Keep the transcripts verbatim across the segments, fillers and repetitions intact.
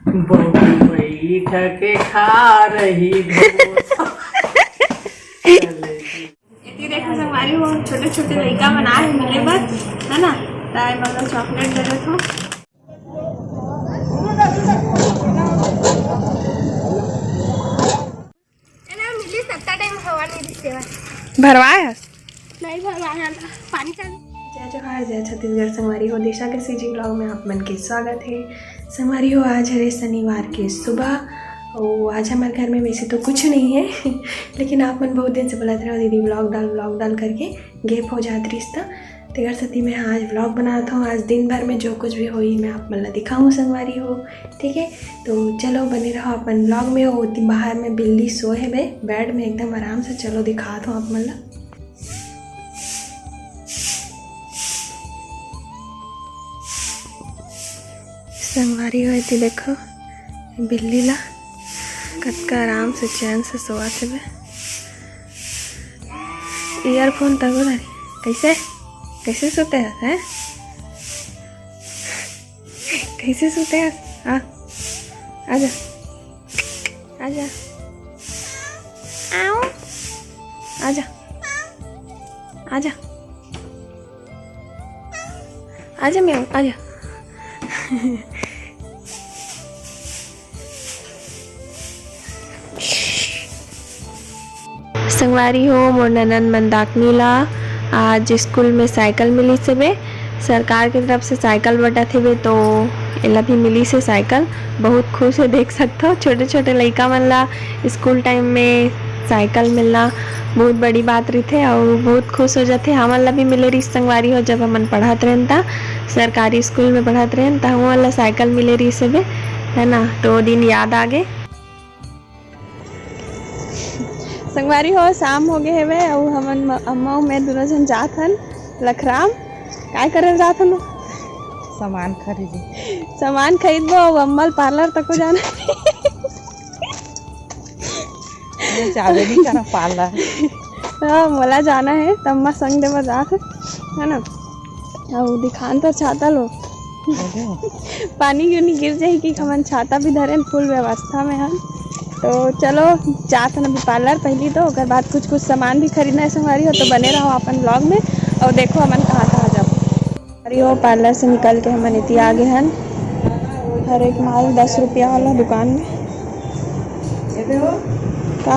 बहू बैठ के खा रही भमोसा। एती देखो संगवारी हो, छोटे छोटे लइका मन आए हे मिले बर, है ना? ताए मन ला चॉकलेट दे देथो। एला मिली सत्ता टाइम हवा नहीं दिखते बस। भरवाए हस? नहीं भरवाए हन, पानी चालू। जय जोहार, जय छत्तीसगढ़ संगवारी हो, दिशा के सीजी ब्लॉग में आप मन के स्वागत है। संगवारी हो, आज हरे शनिवार के सुबह। और आज हमारे घर में वैसे तो कुछ नहीं है लेकिन आप मन बहुत दिन से बोलत रहे हो, "दीदी ब्लॉग डाल, ब्लॉग डाल" करके। गैप हो जात रहिस त तेकर सेती मैं आज ब्लॉग बनात हूँ। आज दिन भर में जो कुछ भी होई मैं आप मन ला दिखाऊँ संगवारी हो, ठीक है? तो चलो बने रहो अपन ब्लॉग में। ओती बाहर में बिल्ली सोए हेबे बेड में, एकदम आराम से। चलो दिखात हूँ आप मन ला। संगवारी हो, एती देखो बिल्ली ला, कतका आराम से चैन से सोवत हेबे। ईयरफोन तको धरे। कैसे, कैसे सोते हस, हैं? कैसे सोते हस? आ, आजा, आजा, आओ, आजा, आजा, आजा म्याऊ, आजा। संगवारी हो, मोर ननद मंदाकिनी ला आज स्कूल में साइकिल मिलिस हेबे, सरकार के तरफ से साइकिल बंटत हेबे, तो एला भी मिलिस हे साइकिल। बहुत खुश हे, देख सकथव छोटे छोटे लइका मन ला स्कूल टाइम में साइकिल मिलना बहुत बड़ी बात रहिथे अउ बहुत खुश हो जाथे। हमन ला भी मिले रहिस संगवारी हो, जब हमन पढ़त रहेन त, सरकारी स्कूल में पढ़त रहेन त हमन ला साइकिल मिले रहिस हेबे, है ना, तो दिन याद आ गे। संगवारी हो, शाम हो गे हेवे अउ हमन म-, अम्मा अउ मैं दुनों झन जात हन लखराम। काय करे जात हन? सामान खरीदे। सामान खरीदबो अउ अम्मा ल पार्लर तको जाना। मैं जाबे नहीं करा पार्लर। हाँ, मोला जाना है, त अम्मा संग देवा जात है, है ना? अउ दिखान तो छाता लो। पानी गिर जाही कि हमन छाता भी धरेन, फुल व्यवस्था में हन। तो चलो, जात हन अभी पार्लर पहली तो, ओकर बाद कुछ कुछ सामान भी खरीदना है संगवारी हो, तो बने रहो अपन ब्लॉग में अउ देखो हमन कहाँ कहाँ जाबो। अरे, वो पार्लर से निकल के हमन एती आ गे हन हर एक माल दस रुपया वाला दुकान में। का?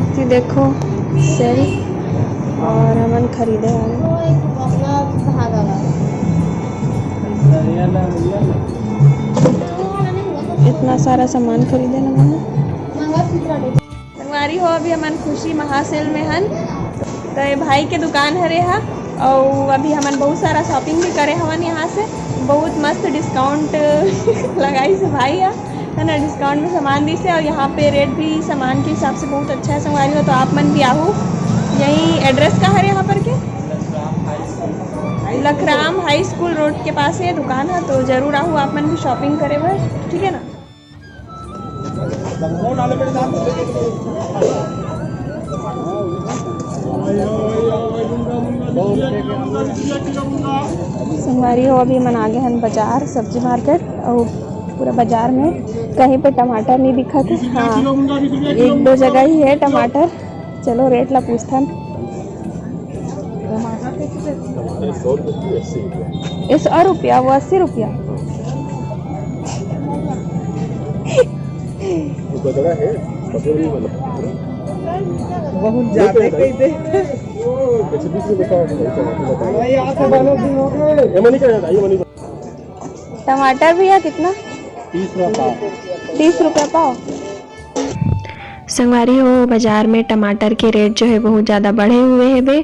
एती देखो, सेल और हमन खरीदे हन। इतना सारा सामान खरीदे ना हमन। संगवारी हो, अभी हमन खुशी महासेल में हन। तो ये भाई के दुकान हरे हा, अउ अभी हमन बहुत सारा शॉपिंग भी करे हवन यहाँ से। बहुत मस्त डिस्काउंट लगाइस भाई हा, है ना, डिस्काउंट में सामान दिस हे। और यहाँ पे रेट भी सामान के हिसाब से बहुत अच्छा है संगवारी हो। तो आप मन भी आहू, यही एड्रेस का हरे यहाँ पर के? लखराम हाई स्कूल रोड के पास ये दुकान है, तो जरूर आहू आप मन भी शॉपिंग करे बर, ठीक है ना? संगवारी हो, अभी हमन आ गे हन बाजार, सब्जी मार्केट, अउ पूरा बाजार में कहीं पे टमाटर नहीं दिखत हे। हाँ, एक दो जगह ही है टमाटर। चलो, रेट ला पूछथन। टमाटर कैसे देते हैं? टमाटर सौ रुपये किलो, अस्सी रुपया। ये सौ रुपया, वो अस्सी रुपया। वो गदड़ा है, पतला नहीं वाला। बहुत ज्यादा नहीं, कही दे। वो एक सौ बीस रुपये का टमाटर बताओ। भाई, यहाँ से बनो दिन हो गए। ये मनी का है, ये मनी। टमाटर भैया कितना? तीस रुपया पाव। तीस रुपया पाव। संगवारी हो, बाजार में टमाटर के रेट जो है बहुत ज़्यादा बढ़े हुए हेबे,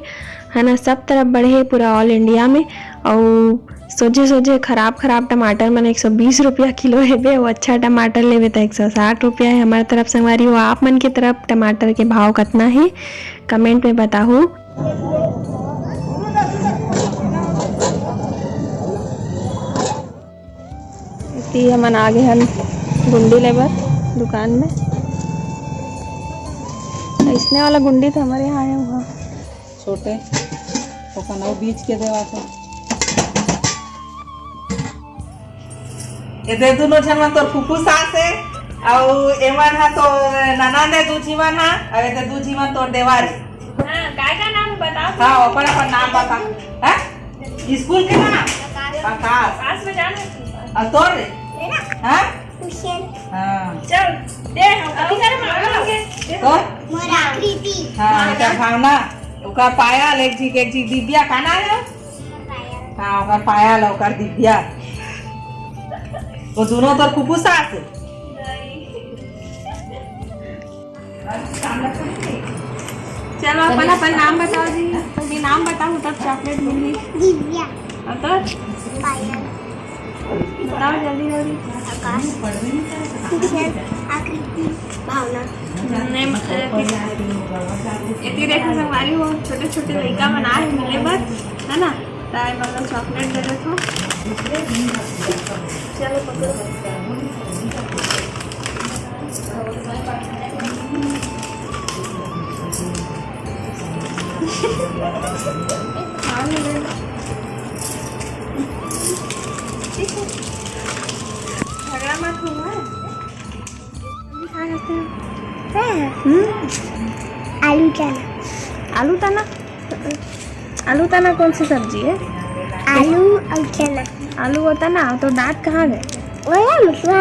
है ना, सब तरफ बढ़े हे पूरा ऑल इंडिया में। अउ सोझे सोझे खराब खराब टमाटर मन एक सौ बीस रुपया किलो हेबे, अउ अच्छा टमाटर लेबे त एक सौ साठ रुपया है हमारे तरफ। संगवारी हो, आप मन के तरफ टमाटर के भाव कतना है, कमेंट में बताहू। एती हमन आ गे हन गुंडी लेबर दुकान में। अइसने वाला गुंडी तो हमारे यहाँ है, वहाँ छोटे, ओकर अउ बीच के देवा था। एदे दुनो झन मन तोर फूफू सास हे, अउ एमन ह तोर ननद हे, दू झिमन ह, अउ एदे दू झिमन तोर देवर हे। हाँ, काय का नाम बताओ? हाँ, अपन अपन नाम बता। हाँ? स्कूल के नाम? आकाश। आकाश। आकाश में जाना है तुमको? अउ तोर रे? मेरा? हाँ? हुसैन। हाँ। चल, दे, हम कभी करे मांगा होंगे। तोर? मोर आकृति। हाँ, एकर भावना। ओकर पायल, एक झिक, एक झिक दिव्या, का नाम हे? हाँ, ओकर पायल, ओकर दिव्या। वो दुनो तोर फूफू सास हे। चलो, अपन अपन नाम बताओ जी। तुम नाम बताओ, तब चॉकलेट मिली। दिव्या। और तो? पायल। बताओ जल्दी जल्दी। आकाश। आकृति। भावना। नहीं, म-, अ, किस-, एती देखो संगवारी हो, छोटे छोटे लइका मन आए हे मिले बर, है ना? ताए मतलब चॉकलेट दे देथो। चलो पकड़ो। हाँ, ले लो। ठीक है। झगड़ा मत हुआ। हम्म। आलू चना। आलू तना? आलू तना कौन सी सब्जी है? आलू और चना। आलू और तना, तो दांत कहाँ गए? वो है मुसवा।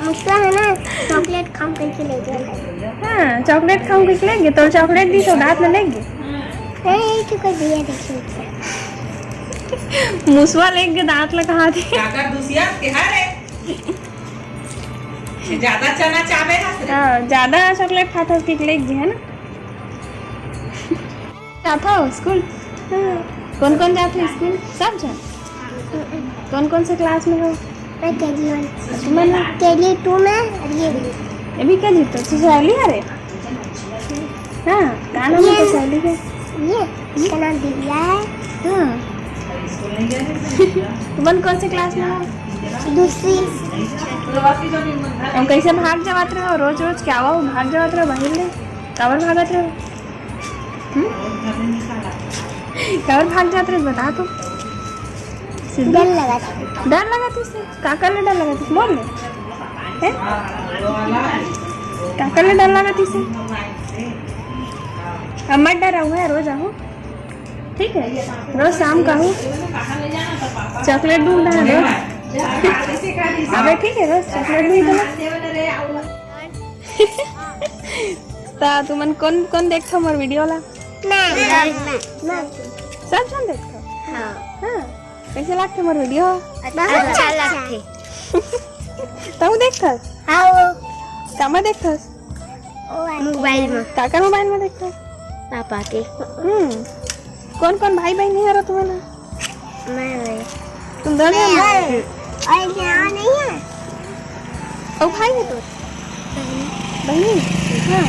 मुसवा है ना, चॉकलेट खाऊं करके ले गया। हाँ, चॉकलेट खाऊं करके ले गए, तो चॉकलेट दी तो दांत में ले गए। नहीं, यही तो कोई दिया देखिए। मुसवा ले गए दांत लगा दे। काका दुसिया के हारे। ये ज्यादा चना चावे हस रे। हाँ, ज्यादा चॉकलेट खात हस कि ले गए, है ना? जात हो स्कूल? हाँ। कौन कौन जात हो स्कूल? सब झन? कौन कौन से क्लास में हो? मैं केजी वन। तुमन? केजी टू में और ये भी। ये भी केजी टू? तो सहेली हरे? हाँ, का नाम है ये, तो सहेली के? ये, इसका नाम दिव्या है। हाँ। तुमन कौन से क्लास में हो? दूसरी। हम कैसे भाग जावत रहो? रोज रोज क्या हुआ? भाग जावत रहो बाहर ले? काबर भागत रहो? हम्म? काबर भाग जात रहे, बता तो। सिद्धू? डर लगा था। डर लगा तुझसे? काकर ले डर लगा तुझसे? बोल ले। हैं? काकर ले डर लगा तुझसे? अब मत डरा हुआ है, रोज आओ। ठीक है? रोज शाम का हो। चॉकलेट दूंगा रोज। अबे ठीक है, रोज चॉकलेट दूंगा। ता तुमन कौन कौन देखथो मोर वीडियो ला? मैं, मैं, मैं। सब झन देखथो? हाँ। हाँ। कैसे लागथे मोर वीडियो? अच्छा लगथे। तू देखथस? हाँ, वो। कामा देखथस? मोबाइल में। काकर मोबाइल में देखथस? पापा के। हम्म। कौन कौन भाई बहन है तुमन? मैं भाई। तुम दोनों मैं भाई? और यहाँ नहीं है। ओ भाई है तोर? बहनी? हाँ।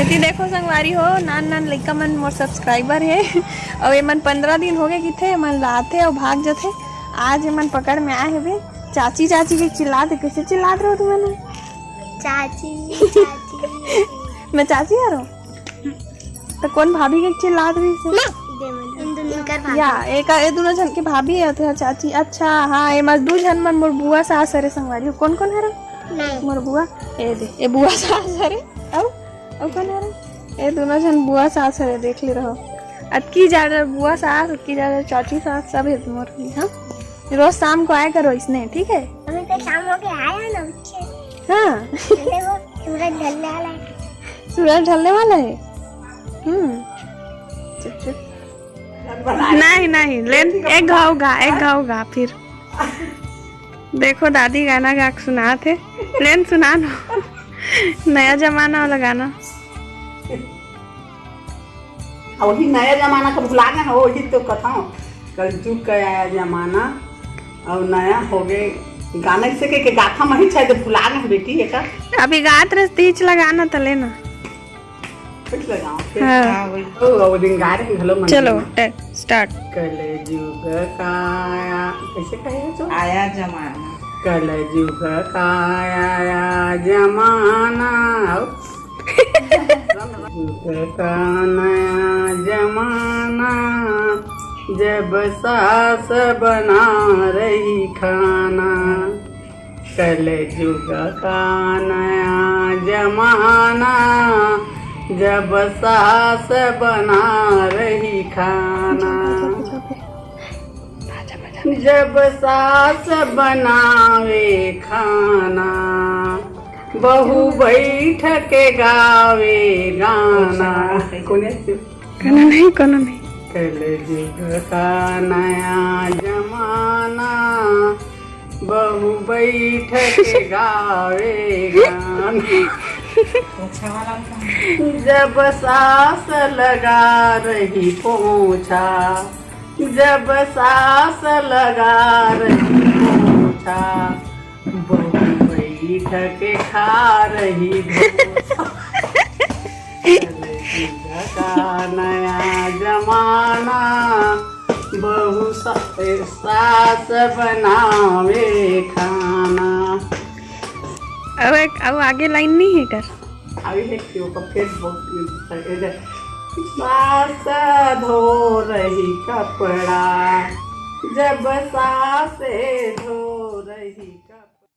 यदि देखो संगवारी हो, नान नान लइका मन मोर सब्सक्राइबर है। और ये मन पंद्रह दिन हो गए किथे, ये मन लाते और भाग जाते। आज ये मन पकड़ में आए हवे। चाची, चाची के चिल्लाते, कैसे चिल्लात रहो तुमन? चाची, चाची। मैं चाची आ रहा हूँ। तो कौन भाभी के चिल्लात रही से? मैं। इन दोनों इनकर भाभी। या, एक, ए दोनों झन के भाभी है, तो चाची। अच्छा, हाँ, ए मस दू झन मन मोर बुआ सास हरे संगवारी हो। कौन कौन हरे? मैं। मोर बुआ, ए दे, ए बुआ सास हरे, अउ, अउ कौन हरे? ए दोनों झन बुआ सास हरे, देख ले रहो। अतकी ज्यादा बुआ सास, अतकी ज्यादा चाची सास, सब है मोर, हाँ? रोज शाम को आया करो इसने, ठीक है? अभी तो शाम हो के आया ना, बच्चे। हाँ। देखो, सूरज ढलने वाला है। सूरज ढलने वाला है? हम्म। चुप, चुप। नहीं, नहीं, लेन, एक घाव गा, एक घाव गा फिर। देखो, दादी गाना गा के सुनात हे। लेन सुना लो। नया जमाना वाला गाना। अउ वही नया जमाना का भुला गए हो, वही तो कथा हो। कलजुग का आया जमाना, अउ नया हो गए। गाना इसे के, के गाथा मही शायद भुला गए हो बेटी, एका। अभी गात रस तीच लगाना तले ना। कुछ लगाओ, फिर। हाँ। हाँ, वही। ओ, वो दिन गा रहे हैं, घलो मन चलो, में। टे-, start। कलजुग का आया, कैसे कहे जो? आया जमाना। कलजुग का आया जमाना। का नया जमाना, जब सास बना रही खाना, कलजुग का नया जमाना। जब सास बना रही खाना, जब सास बनावे खाना, बहू बैठ के गावे गाना। कोनो नहीं, कोनो नहीं। कलजुग का नया जमाना, बहू बैठ के गावे गाना। जब सास लगा रही पोछा, जब सास लगा रही पोछा, बहू बैठ के खा रही डोसा। कलजुग का नया जमाना, बहू सा-, सास बनावे खाना। अब एक, अब आगे लाइन नहीं है कर। अभी देखियो, ओकर फेर बहुत इधर। सास धो रही कपड़ा, जब सास धो रही